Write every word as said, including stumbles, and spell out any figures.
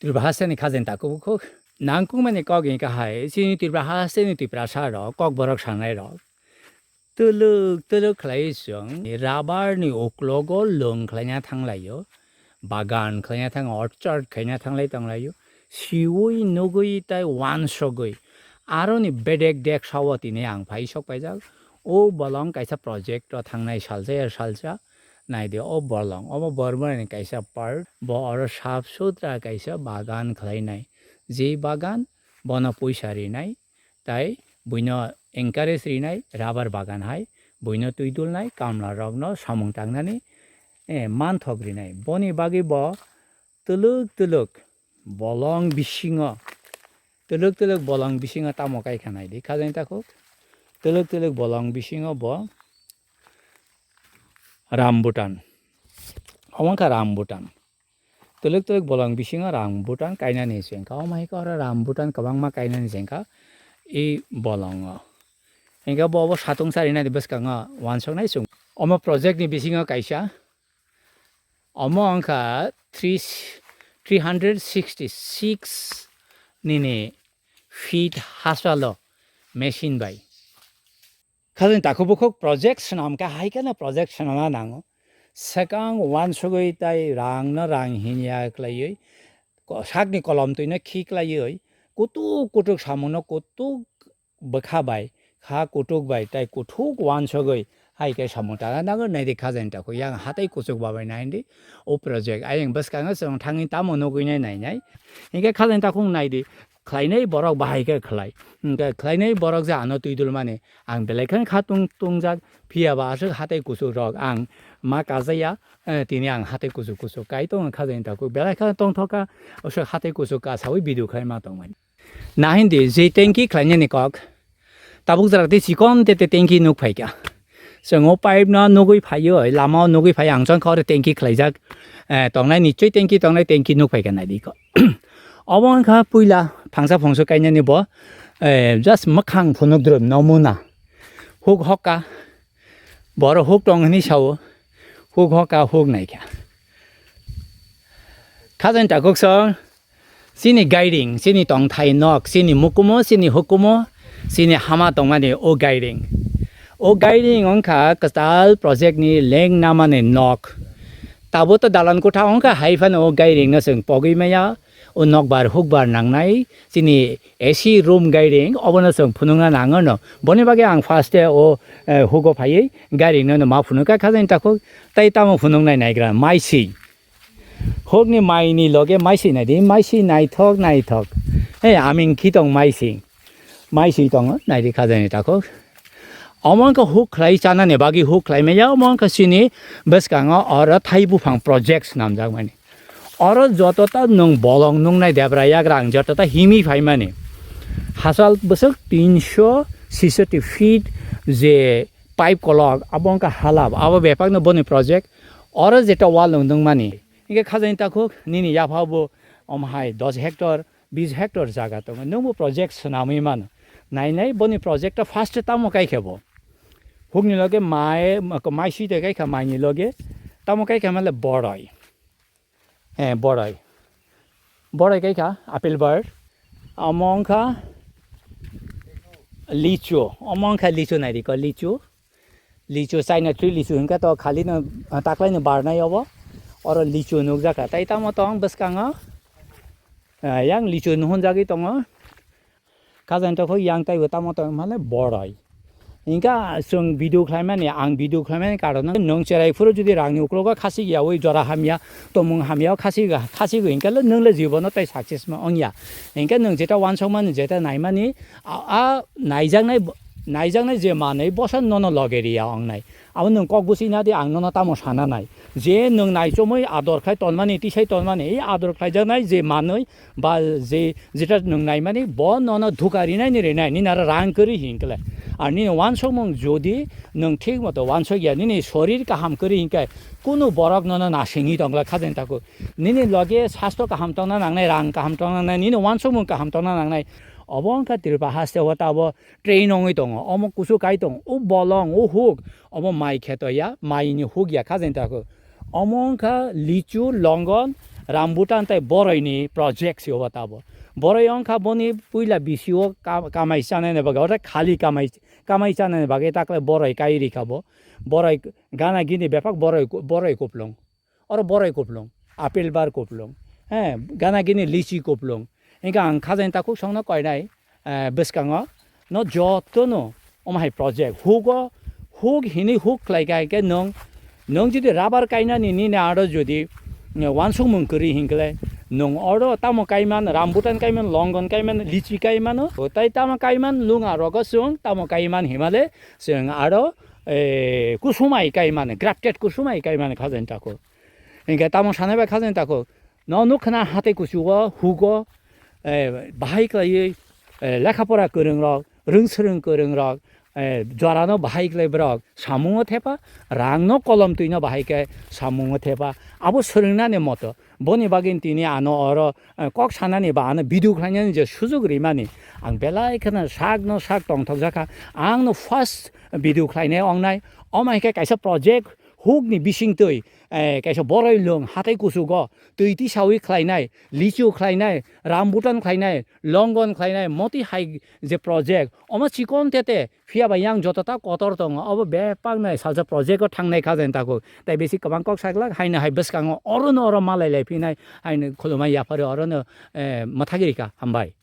Tripura hasteni khajani takhuk bukhuk. Nangkukmani kok wngkha hai, chini Tripura hasteni Tiprasa rok, Kokborok sanai rok. Twlwk twlwk khlai chwng rubber ni uklogo lwng khlaina thanglaio, bagan khlaina thang, orchard khlaina thanglai tonglaio. Siwi nugwi tai wansugwi aroni bedek dek sao tini ang phai sok paijak. O bolong kaisa project o thangnai salsa ya salsa. Naidi o bolong, omo Bormani kaisa part, bo oro sap sutra kaisa bagan khlainai. Je bagan bono puisa rinai, tai buino encourage rinai, rubber bagan hai, buino twi dulnai, kamla rokno samung tangnani, eh, manthok rinai. Boni bagwi bo twlwk twlwk bolong bisingo, twlwk twlwk bolong bisingo tamo kai kha naidi, khajani takhuk. Twlwk twlwk bolong bisingo bo rambutan. Omo wngkha rambutan. Twlwk twlwk bolong bisingo rambutan kainani se wngkha. Omo hai khe oro rambutan kwbangma kainani se wngkha i bolongo. Hinkhe bo obo satung charinani bwskango wansuknai chwng. Omo project ni bisingo kaisa, omo wngkha three, three hundred sixty six nini feet hachalo machine bai. Khajani takhuk bukhuk project swnam kha hai kheno project swnamna nango. Swkang wansugwi tai rang no rang hinya khlaiwi, ko-, sakni kolom twi no khi khlaiwi, kutuk kutuk samung no kutuk bwkha bai, kha kutuk bai tai kuthuk wansugwi hai khe samung tana nango naidi khajani takhuk yang hatai kuchuk babai naidi o project ayang bwskango chwng thangwi tamo nugwi nai nainai. Hinkhe khajani takhuk naidi khlainai borok bahai khe khlai. Hinkhe khlainai borok je ano twi dulmani ang belai kheno kha tung tungjak, phiya ba aswk hatai kuchuk rok ang ma kajaya, eh, tini ang hatai kuchuk kuchuk kai tongo khajani takhuk belai kheno tongthok kha, aswk hatai kuchuk kasawi video khlai ma tongmani. Na hindi je tanki khlainani kok, tabuk jora tei chikon te te tanki nuk phaikha. Chwng o pipe no nugwi phaiwi, lama o nugwi phai ang chon kha oro tanki khlaijak, eh, tongnai nichoi tanki tongnai tanki nuk phaikha naidi ko. Obo wngkha puila phangsa phungsu kainani bo, eh, just mwkhang phunukdrum nomuna. Huk hoka, boro huk tong hwnwi sao, huk hoka huk naikha. Khajani takhuk song, chini gairing, chini tongthai nok, chini mukumo, chini hukumo, chini hama tongmani o gairing. O gairing wngkha kwtal project ni leng namani nok. Tabuk to dalan kotha wngkha hai phano o gairing no chwng pogwi maya, o nokbar hukbar nangnai chini A C room gairing obono chwng phunukna nango no. Boni bagwi ang first e o, eh, hugo phaiwi gairing no ma phunukha khajani takhuk tei tamo phunuknai naigra maisi. Hukni maini loge maisi naidi, maisi naithok naithok. He, aming khitong maisi. Maisi tongo, naidi khajani takhuk. Omo wngkha huk khlai chanani bagwi huk khlai maya, omo wngkha chini bwskango oro thai buphang project swnamjakmani. Oro joto ta nwng bolong nuknai debra yagra ang joto ta himwi phaimani. Hachal bwswk tinso sisoti feet je pipe kolok, abo wngkha halap, abo bepakno boni project. Oro jeta wal nwng nukmani. Hinkhe khajani takhuk nini yapha bo omo hai dos hectare, bis hectare jaga tongo. Nwngbo project swnamwi mano. Nainai boni project ta first tamo kaikha bo. Hukni loge mai, maisi tei kaikha maini loge. Tamo kaikha male boroi. Eh, boroi. Boroi kaikha apple bar. Omo wngkha lichu. Omo wngkha lichu naidi ko lichu. Lichu China tree lichu hinkhe to khali no, ah, taklai no barnai obo. Oro lichu nukjakha. Tai tamo tong bwskango, ah, yang lichu nuhunjagwi tongo. Khajani takhuk yang taibo tamo tong male boroi. Hinkhe chwng video khlaimani, ang video khlaimani karon no nwng cherai phuru jodi rangni uklogo khasi yaui jora hamya, tomung hamya khasi ga, khasi go hinkhe le nwng le jibono tai success ma wngya. Hinkhe nwng jeta wansokmani, jeta naimani, a, a naijaknai, naijaknai je manwi bosa nono loge riya wngnai. Abo nwng kok bwswi nadi ang nono tamo sana nai. Je nwng naichomwi ador khlai tonmani, tisai tonmani, ei ador khlaijaknai je manwi ba je jeta nwng naimani bo nono dhuka rinai ni rinai, nini aro rang kwrwi hinkhe le. Ar nini wansokmung jodi nwng thik moto wansokya, nini sorir kaham kwrwi hinkhe kunu borok nono nasingwi tongla khajani takhuk. Nini loge sasto kaham tongna nangnai, rang kaham tongna nangnai, nini wansokmung kaham tongna nangnai. Obo wngkha Tripura haste o ta abo train wngwi tongo. Omo kusu kai tongo. O bolong, o huk, omo mai kheto ya, mai ni huk ya khajani takhuk. Omo wngkha lichu, longon, Rambutan tei boroi ni project si obo tabo. Boroi wngkha boni puila bisi o ka-, kamai chanai ni bagwi, oro khali kamai, kamai chanai ni bagwi takle boroi kai rikha bo. Boroi gana gini bepak boroi, boroi kuplung. Oro boroi kuplung, apple bar kuplung, he, gana gini lichi kuplung. Hinkhe ang khajani takhuk songno koinai, eh, bwskango no jotono omo hai project hugo, huk hini huk khlai kha khe nwng, nwng jodi rubber kainani nini aro jodi, eh, wansukmung kwrwi hinkhe nwng oro tamo kaiman, rambutan kaiman, longon kaiman, lichi kaimano, tai tamo kaiman, lung arogo chwng tamo kaiman himale chwng aro, eh, kusumai kaimani, grafted kusumai kaimani khajani takhuk. Hinkhe tamo sanai bai khajani takhuk. No nukha na hatai kuchugo, hugo, eh, bahai khlaiwi, eh, lekha pora kwrwng rok, rwng swrwng kwrwng rok, eh, jorano bahai khlai borok samungo thepa, rangno kolom twino bahai khe samungo thepa. Abo swrwngnani moto. Boni bagwi tini ano oro, eh, kok sanani ba ano video khlainani je sujug rimani. Ang belai kheno sakno sak tongthokjakha. Angno first video khlainai ongnai. Omo hai khe kaisa project hukni bisingtwi, eh, kaisa boroi lwng hatai kuchugo twi tisawi khlainai, lichu khlainai, rambutan khlainai, longon khlainai, moti hai je project, omo chikon tete, phiya ba yang joto ta kotor tongo, obo bebak nai salsa project o thangnai kha jani takhuk. Tai bisi kwbang kok saklak, haino hai bwskango oro no oro malai lai phinai, haino khulumai yaphari oro no, eh, mwthagwi rikha, hambai.